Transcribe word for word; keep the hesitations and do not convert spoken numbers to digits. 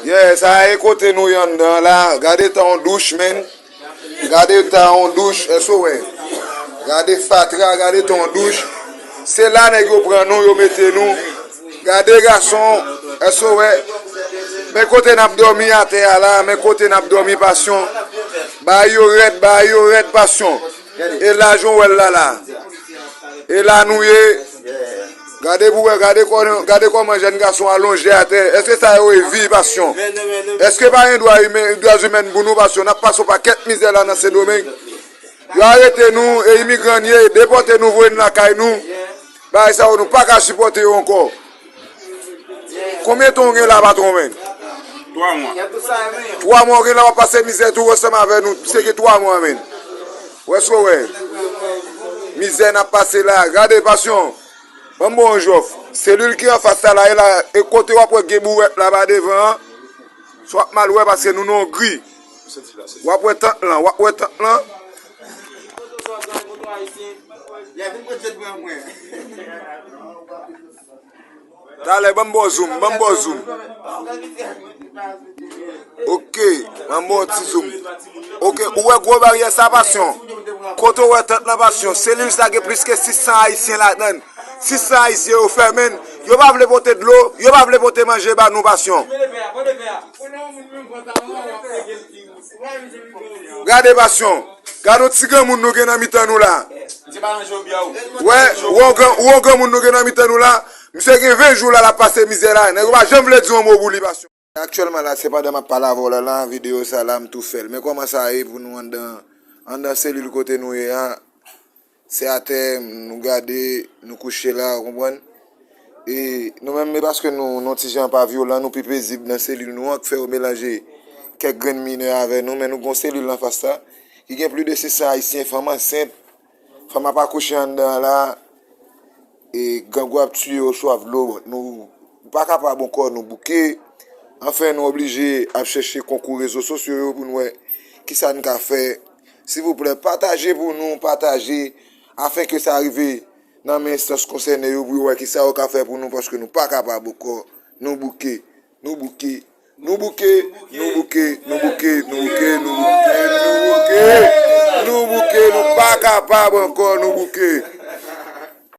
Yeah, sa e kote nou ye anndan la. Gade tan yon douch, menn. Gade tan yon douch, èske w wè? Gade fatra, gade tan yon douch. Se la nèg yo pran nou, yo mete nou. Gade gason, èske w wè? Men kote n ap dòmi atè a la, men kote n ap dòmi, Pasyon. Bagay yo rèd, bagay yo rèd, Pasyon. E la, jan w wè l la la. E la nou ye. Gade pou wè, gade kò-, gade kòman jèn gason alonje atè. Èske sa yo e vi, Pasyon? Èske pa gen dwa imen, dwa imèn pou nou, Pasyon? N ap pase yon pakèt mizè la nan Sendomeng. Yo arete nou, e imigran n ye, depòte nou, voye n lakay nou. Bagay sa yo, nou pa ka sipòte yo ankò. Konbyen tan w gen la, patwon, menn? Twa mwa. Twa mwa w gen la, w ap pase mizè tou ansanm avè nou. Se gen twa mwa, menn. Ou wè sa w wè? Mizè n ap pase la. Gade, Pasyon. Ban m ba w yon jòf. Selil ki anfas la, la, e la, e kote w ap wè gen bourèt la pa devan an. Sa w ap mal wè paske nou nan yon gri. W ap wè tant lan, w ap wè tant lan. Talè, ban m ba w zoom, ban m ba w zoom. Ok, ban m ba w ti zoom. Ok, ou wè gwo baryè sa, Pasyon? Kote w wè tant lan, Pasyon? Selil sa gen plis ke sis san Ayisyen ladan l. Sis san Ayisyen yo fèmen l. Yo pa vle pote dlo, yo pa vle pote manje ba nou, Pasyon. Gade, Pasyon. Gade yon ti granmoun nou gen nan mitan nou la. Wè, wè yon gran, wè yon granmoun nou gen nan mitan nou la. Misye gen ven jou la, l ap pase mizè la. Nèg yo pa janm vle di yon mo pou li, Pasyon. Aktyèlman la, se pandan m ap pale avè w la, la, videyo sa la, m tou fè l. Men kòman sa ye pou nou anndan, anndan selil kote nou ye a? Se atè nou gade, nou kouche la, ou konprann? E nou menm, e paske nou, nou ti jan pa vyolan, nou pi pezib nan selil nou an, k fè yo melanje kèk grenn minè avè nou, men nou gon selil anfas la, ki gen plis de sis san Ayisyen, fanm ansent, fanm ap akouche anndan an la, e grangou ap tiye oswa vlo, nou pa kapab ankò, nou bouke. Anfen, nou oblije ap chèche konkou rezo sosyo yo pou n wè kisa n ka fè. Silvouplè, pataje pou nou, pataje, afenke sa rive nan men enstans konsène yo pou yo wè kisa yo ka fè pou nou, paske nou pa kapab ankò. Nou bouke, nou bouke, nou bouke, nou bouke, nou bouke, nou bouke, nou bouke, nou bouke, nou pa kapab ankò, nou bouke.